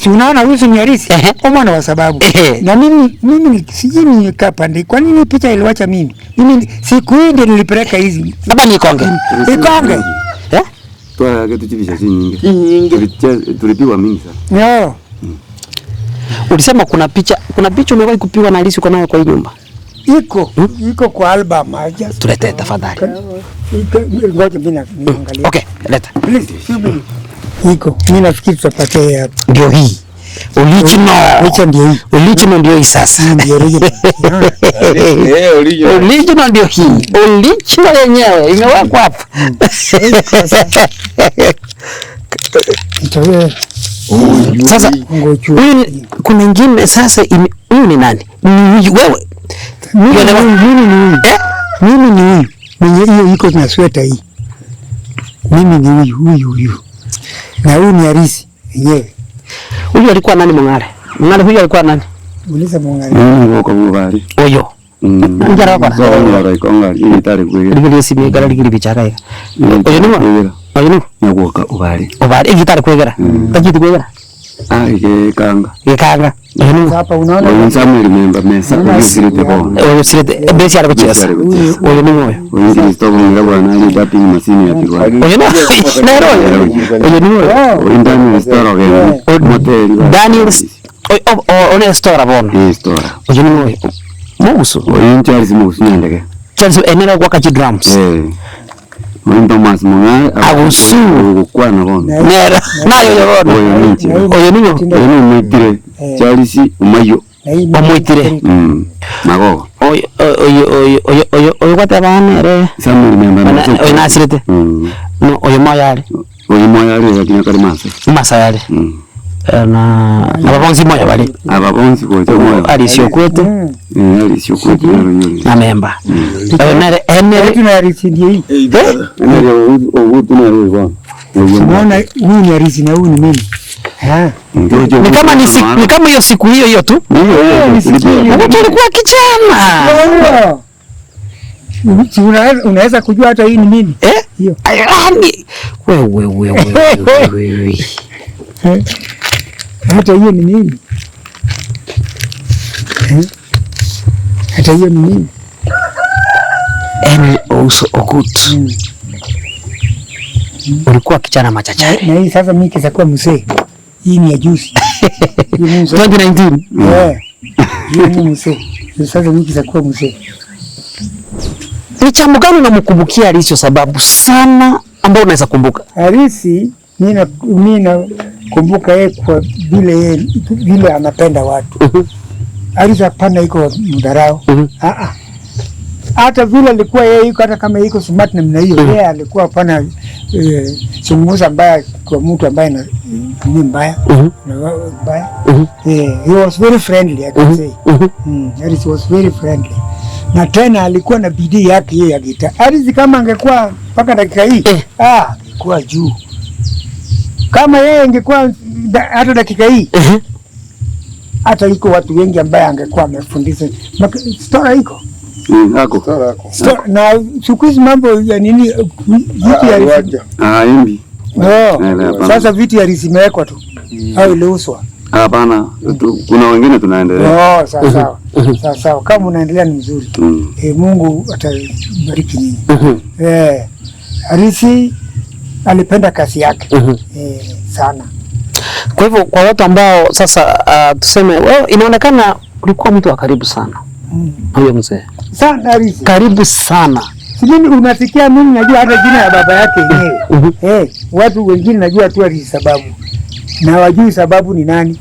si unaona huyu ni Alisi mwana wa sababu. Na mimi sijui nikapande. Kwa nini picha iliwacha mimi? Mimi siku hii ndio nilipeleka hizi. Labda ni Ikonge. Ikonge. Eh? Toa kitu chivisha si nyingi. Nyingi. Tulipiwa mingi sana. Ndio. Ulisema kuna picha umewahi kupigwa na Alisi uko nayo kwa hii nyumba? Iko kwa album. Tulete tafadhali. Ngoja mimi niangalie. Okay, leta. Please, iko. Mimi nafikiri tutapatia hapa. Ndio hii. Original. Hicho ndio hii. Original ndio hii sasa. Ndio original. Original. Original ndio hii. Original yenyewe imewekwa hapa. Sasa huyu kuna nyingine sasa huyu ni nani? Ni wewe. Mimi ni huyu. Mimi ni huyu. Mwenye hiyo iko na sweta hii. Mimi ni huyu. Na huyu ni Alisi yenyewe. Huyu alikuwa nani Mong'are? Mong'are huyu alikuwa nani? Uliza Mong'are. Mimi ngoko mubali. Oyo. Njara kwa. Njara ikonga ili tare kwegera. Ligiri sibi gara ligiri bichara ya. Oyo ni mo. Oyo ni. Nyagoka ubali. Ubali ili tare kwegera. Tajitu kwegera. Ah, gekanga. Gekanga. Oyo ni hapa unaona. Oyo Samuel memba mesa usirete bona. Oyo usirete besi ara kucheza. Oyo ni moyo. Oyo Kristo bonga bwana ali tapi masini ya Kirwanda. Oyo ni. Nero. Oyo ni moyo. Oyo Daniel Stora gani. Motel. Daniel oyo one Stora bona. Eh Stora. Oyo ni moyo. Mugusu. Oyo Charles Mugusu nyandege. Charles enera gwaka chi drums. Eh. Oyo Thomas Mungai Agusu. Gukwana bono. Nera nayo yobono. Oyo ninche. Oyo niyo Oyo nomwitire Charles Umayo. Omwitire. Magogo. Oyo oyo oyo oyo oyo oyo kwatabana Samuel Myamba. Oyo nasirete. No oyo moyale. Oyo moyale lakini kali masa. Masa yale. Na ababonzi moyo bali. Ababonzi kote moyo. Alisio kwetu. Alisio kwetu na memba. Oyo nere enere tuna ndiye hii. Enere ogutu na roho. Unaona huyu ni Arisi na huyu ni mimi. Ni kama ni kama hiyo siku hiyo hiyo tu. Ndio tulikuwa kijana. Unaweza kujua hata hii ni mimi. Eh? Hiyo. Yaani wewe wewe wewe. Hata hiyo ni mimi. Hata hiyo ni mimi. Henry Ouso Ogutu. Ulikuwa kijana machachari. Na hii sasa mimi kishakuwa mzee. Hii ni ya juzi. 2019. Eh. Hii ni mzee. Sasa mimi kishakuwa mzee. Ni jambo gani unamkumbukia Arisi sababu sana ambao unaweza kumbuka? Arisi mimi nakumbuka yeye kwa vile vile anapenda watu. Arisi hapana iko mdharau. Hata vile alikuwa yeye yuko hata kama yuko smart namna hiyo, yeye alikuwa hapana zungumza mbaya kwa mtu ambaye ni mbaya. Mbaya. He was very friendly, I can say. Arisi was very friendly. Na tena alikuwa na bidii yake yeye ya gitaa. Arisi kama angekuwa mpaka dakika hii, angekuwa juu. Kama yeye angekuwa hata dakika hii, hata iko watu wengi ambaye angekuwa amefundisha. Story iko. Hako. Na siku hizi mambo ya nini vitu ya Arisi. Imbi. Sasa vitu ya Arisi imewekwa tu. Au iliuzwa. Hapana, kuna wengine tunaendelea. Sawa sawa. Sawa sawa. Kama unaendelea ni mzuri. Mungu atabariki nyinyi. Arisi alipenda kazi yake sana. Kwa hivyo kwa watu ambao sasa tuseme wewe inaonekana ulikuwa mtu wa karibu sana. Huyo mzee. Sana Arisi. Karibu sana. Si mimi unasikia mimi najua hata jina ya baba yake yenyewe. Watu wengine najua tu Arisi sababu. Na wajui sababu ni nani.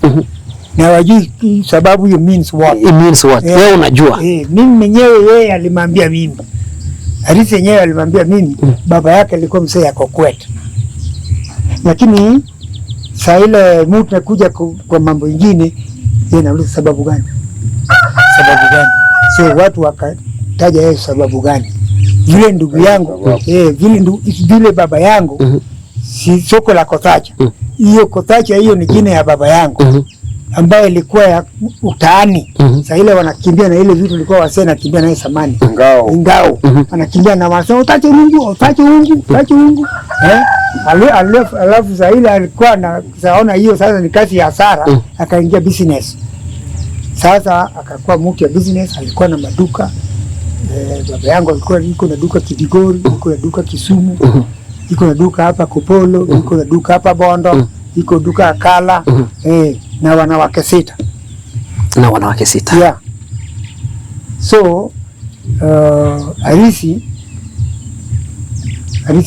Na wajui sababu hiyo means what. It means what. Wewe unajua. Mimi mwenyewe yeye alimwambia mimi. Arisi yenyewe alimwambia mimi baba yake alikuwa mzee ya Kokwet. Lakini saa ile mtu anakuja kwa mambo mengine yeye anauliza sababu gani? Sababu gani? So watu wakataja yeye sababu gani? Vile ndugu yangu, vile baba yangu si soko la Kotacha. Hiyo Kotacha hiyo ni jina ya baba yangu ambaye ilikuwa ya utaani. Sasa ile wanakimbia na ile vitu ilikuwa wasee nakimbia naye samani. Ngao. Anakimbia na wasee utache ungu, utache ungu, utache ungu. Alafu sasa ile alikuwa na saona hiyo sasa ni kazi ya hasara, akaingia business. Sasa akakuwa mtu ya business, alikuwa na maduka. Baba yangu alikuwa yuko na duka Kibigori, yuko na duka Kisumu, yuko na duka hapa Kopolo, yuko na duka hapa Bondo, yuko duka Akala, na wanawake sita. Na wanawake sita. Yeah. So, Arisi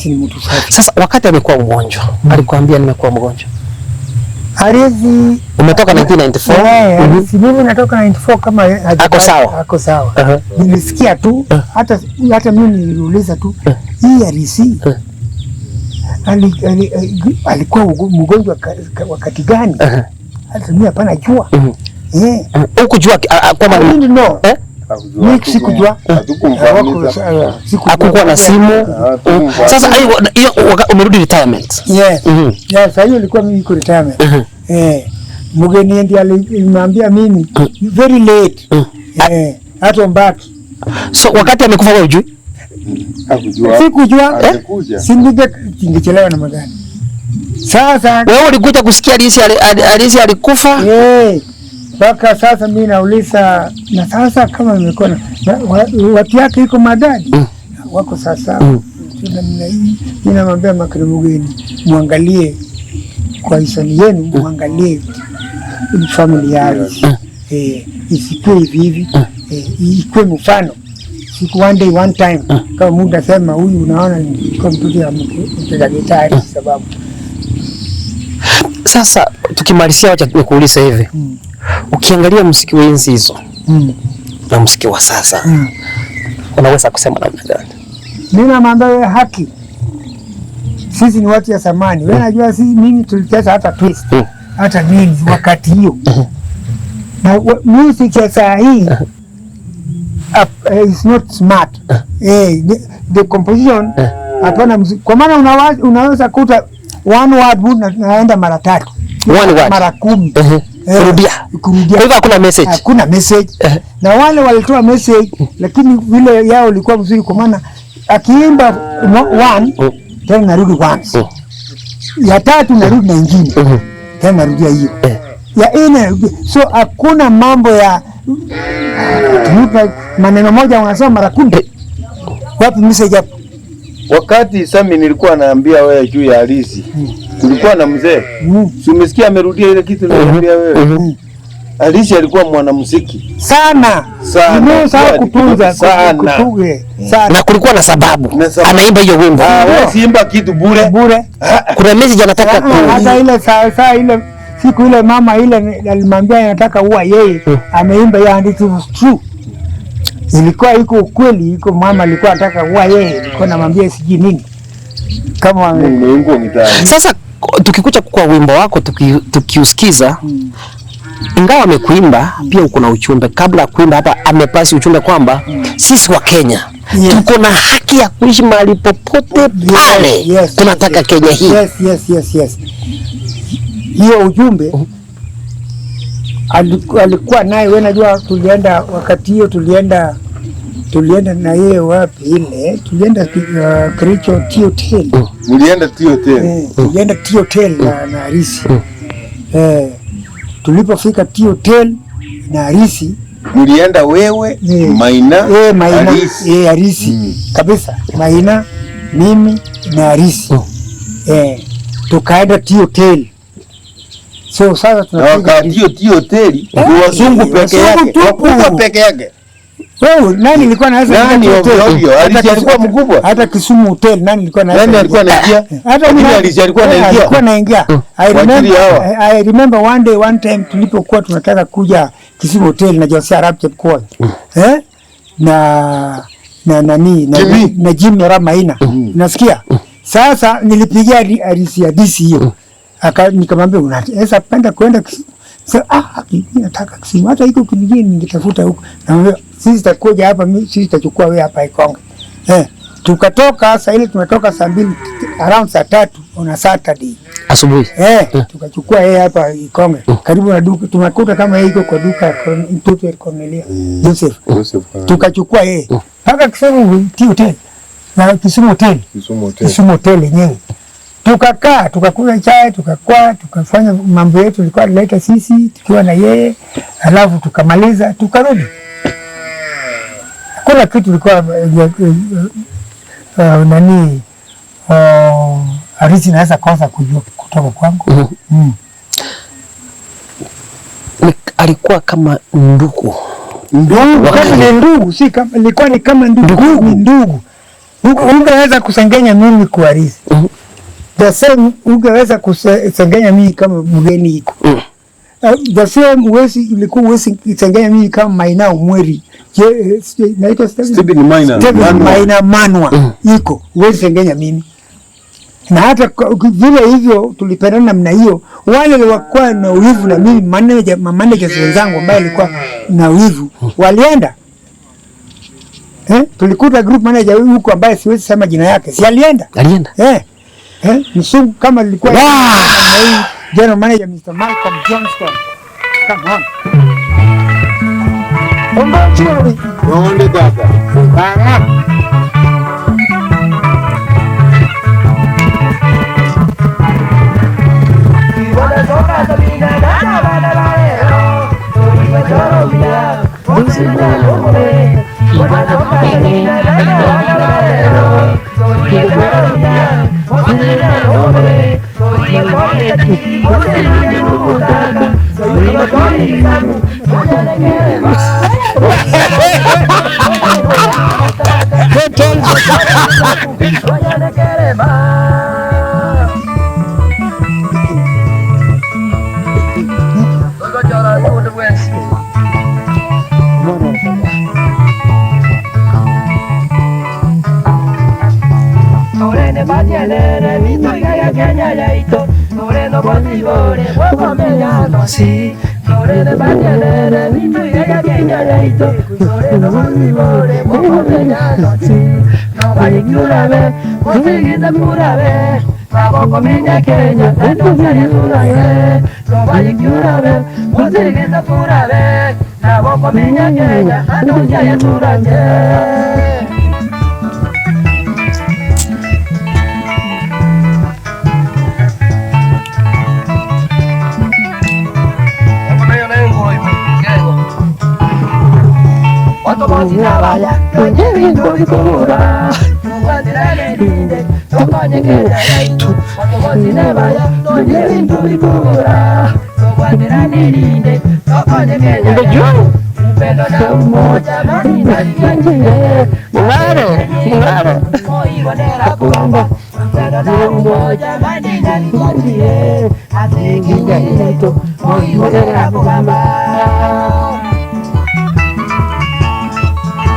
ni mtu safi. Sasa wakati amekuwa mgonjwa, alikwambia nimekuwa mgonjwa? Arisi umetoka 1994? Arisi mimi natoka 94 kama ako sawa. Ako sawa. Nilisikia tu hata mimi niliuliza tu hii Arisi alikuwa mgonjwa wakati gani? Hata mimi hapana jua. Hukujua kwamba ni no. Mimi sikujua. Hakukuwa na simu. Sasa hiyo umerudi retirement. Yes. Sasa hiyo ilikuwa mimi niko retirement. Mgeni ndiye alimwambia mimi very late. Hata mbaki. So wakati amekufa wewe hujui? Hakujua. Sikujua. Singechelewa na magari. Sasa wewe ulikuja kusikia Arisi alikufa? Mpaka sasa mimi nauliza na sasa kama nimekuwa na watu yake iko madadi wako sasa. Mimi namwambia Makini muangalie kwa hisani yenu, muangalie familia yake. Isikuwe hivi hivi, ikuwe mfano. Siku one day one time kama muda sema huyu unaona ni mtoto ya mpiga gitari sababu. Sasa tukimalizia, wacha nikuulize hivi. Ukiangalia muziki wa enzi hizo na muziki wa sasa, unaweza kusema namna gani? Mimi naambia wewe haki. Sisi ni watu ya zamani. Wewe unajua sisi mimi tulicheza hata twist. Hata nini wakati hiyo. Na music ya saa hii is not smart. The composition hapana muziki. Kwa maana unaweza kuta one word naenda mara tatu. One word. Mara 10. Kurudia. Kurudia. Kwa hivyo hakuna message. Hakuna message. Na wale walitoa message lakini vile yao ilikuwa mzuri kwa maana akiimba one tena narudi once. Ya tatu narudi na ingine. Tena narudia hiyo. Ya nne. So hakuna mambo ya maneno moja unasema mara 10. Wapi message hapo? Wakati Sami nilikuwa naambia wewe juu ya Halisi. Tulikuwa na mzee. Si umesikia amerudia ile kitu nilikwambia wewe? Halisi alikuwa mwanamuziki sana. Sana. Sana kutunza sana. Sana. Na kulikuwa na sababu. Anaimba hiyo wimbo. Wewe siimba kitu bure. Bure. Kuna message anataka ku. Hata ile saa ile siku ile mama ile alimwambia anataka uwa yeye, ameimba ya and it was true. Ilikuwa iko ukweli, iko mama alikuwa anataka uwa yeye, alikuwa anamwambia siji nini. Kama sasa tukikuja kwa wimbo wako tukiusikiza, ingawa amekuimba pia uko na uchumbe. Kabla ya kuimba hapa amepasi uchumbe kwamba sisi wa Kenya tuko na haki ya kuishi mahali popote pale. Tunataka Kenya hii. Yes. Hiyo ujumbe alikuwa naye. Wewe unajua tulienda wakati hiyo tulienda na yeye wapi ile? Tulienda Kericho Tea Hotel. Mlienda Tea Hotel. Tulienda Tea Hotel na Harisi. Tulipofika Tea Hotel na Harisi, mlienda wewe, Maina, Maina, Harisi. Harisi. Kabisa. Maina, mimi na Harisi. Tukaenda Tea Hotel. So sasa tunapiga Tea Hotel ni wazungu peke yake. Wakubwa peke yake. Wewe nani alikuwa anaweza nani ovyo? Harisi alikuwa mkubwa. Hata Kisumu Hotel nani alikuwa anaweza? Nani alikuwa anaingia? Hata mimi Harisi alikuwa anaingia. Alikuwa anaingia. I remember one day one time tulipokuwa tunataka kuja Kisumu Hotel na Jose Arap Chepkoech. Na nani na Jimmy Arap Maina. Unasikia? Sasa nilipigia Harisi hadithi hiyo. Nikamwambia unaweza penda kwenda Kisumu? Sasa nataka Kisumu. Hata iko kijijini ningetafuta huko. Namwambia sisi tutakuja hapa, sisi tutachukua wewe hapa Ikonge. Tukatoka saa ile tumetoka saa 2 around saa 3 on a Saturday. Asubuhi. Tukachukua yeye hapa Ikonge. Karibu na duka tunakuta kama yeye iko kwa duka mtoto Cornelia Joseph. Tukachukua yeye. Paka Kisumu Tea Hotel. Na Kisumu Hotel. Kisumu Hotel yenyewe. Tukakaa, tukakunywa chai, tukakaa, tukafanya mambo yetu tulikuwa tuleta sisi tukiwa na yeye, alafu tukamaliza tukarudi. Kuna kitu ilikuwa nani Harisi naweza kosa kujua kutoka kwangu. Alikuwa kama ndugu. Ndugu, kama ni ndugu, si kama ilikuwa ni kama ndugu, ni ndugu. Ungeweza kusengenya mimi kwa Harisi. The same ungeweza kusengenya mimi kama mgeni iko. The same uwezi ilikuwa uwezi kusengenya mimi kama Maina Umweri. Naitwa Stephen Maina. Stephen Maina Manwa iko uwezi sengenya mimi. Na hata vile hivyo tulipendana namna hiyo, wale walikuwa na wivu na mimi managers wenzangu ambao walikuwa na wivu walienda. Tulikuta group manager huko ambaye siwezi sema jina yake. Si alienda? Alienda. Msungu kama alikuwa general manager Mr. Malcolm Johnston. Come on. Onde dada. Bana.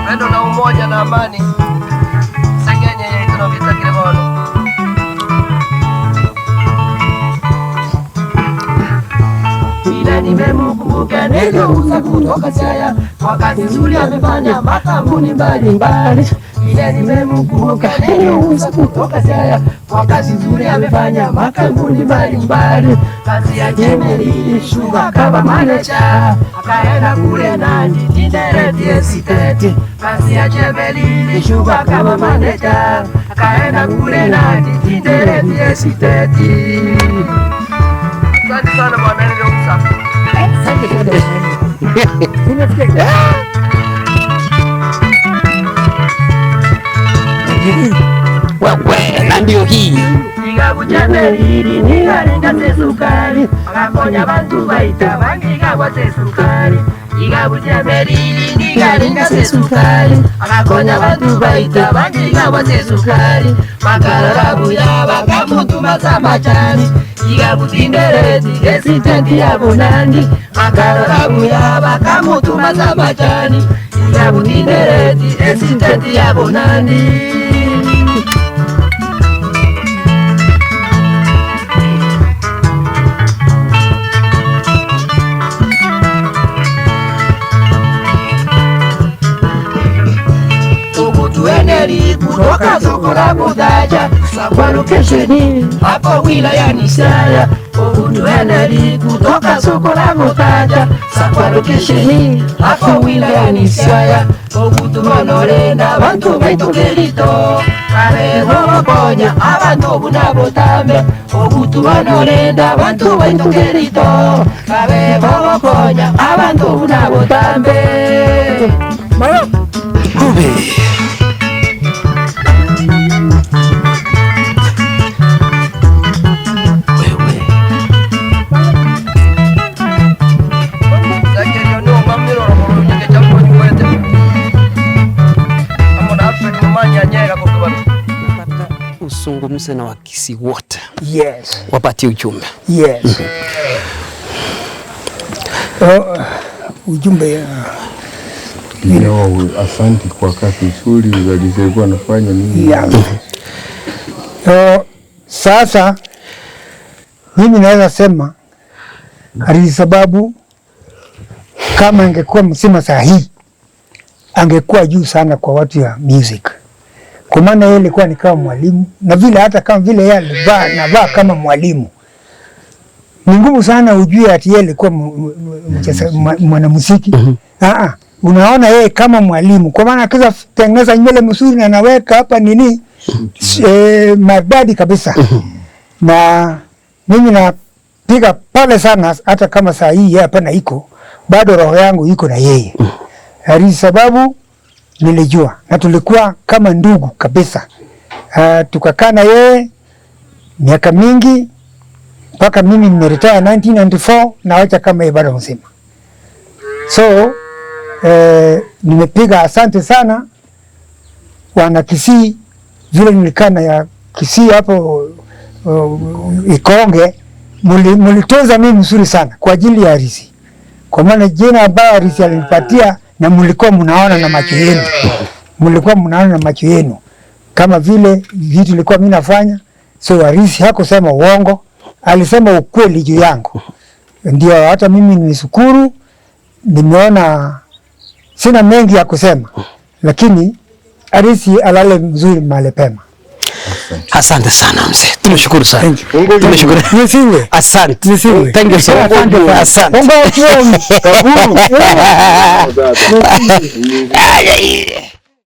Upendo na umoja na amani sengenye yetu na vita kilebono. Bila nimemkumbuka niliuza kutoka Siaya kwa kazi nzuri amefanya makampuni mbalimbali. Bila nimemkumbuka niliuza kutoka Siaya kwa kazi nzuri amefanya makampuni mbalimbali. Kazi ya Chemelil Sugar kama manager akaenda kule Nandi Tinderet Estate. Kazi ya Chemelil Sugar kama manager akaenda kule Nandi Tinderet Estate. Asante sana bwana Niliuza. Wewe na ndio hii Igabuchemelili nigaringa sukari akakonya bantu baita bangiga sukari. Igabuchemelili nigaringa sukari akakonya bantu baita bangiga sukari. Bakarara buya bakamutuma samachani igabutindereti esitenti ya Bonandi. Bakarara buya bakamutuma samachani igabutindereti esitenti ya Bonandi. Kutoka soko la Budaja kwa lokesheni hapo wilayani Siaya. Obutueneli kutoka soko la Budaja kwa lokesheni hapo wilayani Siaya. Obutumonorenda bantu baitukelito kabeho bakonya abantu bunabotambe. Obutumonorenda bantu baitukelito kabeho bakonya abantu bunabotambe. Kube. Usungumze na Wakisii wote. Yes. Wapatie ujumbe. Yes. Ujumbe leo, asante kwa kazi nzuri walizokuwa nafanya mimi. Yeah. Sasa mimi naweza sema hali sababu kama angekuwa msima sahihi angekuwa juu sana kwa watu ya music. Kwa maana yeye alikuwa ni kama mwalimu na vile hata kama vile yeye alivaa na vaa kama mwalimu. Ni ngumu sana ujue ati yeye alikuwa mwanamuziki. Unaona yeye kama mwalimu. Kwa maana akiza tengeneza nywele mzuri na anaweka hapa nini maridadi kabisa. Na mimi napiga pale sana hata kama saa hii yeye hapana iko, bado roho yangu iko na yeye. Hali sababu nilijua na tulikuwa kama ndugu kabisa. Tukakaa na yeye miaka mingi mpaka mimi nimeretire 1994 na wacha kama yeye bado mzima. So nimepiga asante sana Wana Kisii, vile nilikaa na ya Kisii hapo Ikonge, mulitunza mimi mzuri sana kwa ajili ya Arisi, kwa maana jina ambayo Arisi alinipatia, na mlikuwa mnaona na macho yenu, mlikuwa mnaona na macho yenu kama vile vitu ilikuwa mimi nafanya. So Arisi hakusema uongo, alisema ukweli juu yangu. Ndio hata mimi nimeshukuru, nimeona sina mengi ya kusema, lakini Arisi alale mzuri mahali pema. Asante sana mzee, tumeshukuru sana. Tumeshukuru. Nisiwe. Asante. Nisiwe. Thank you so much. Asante sana. Asante. Mungu akuone. Ay, ay.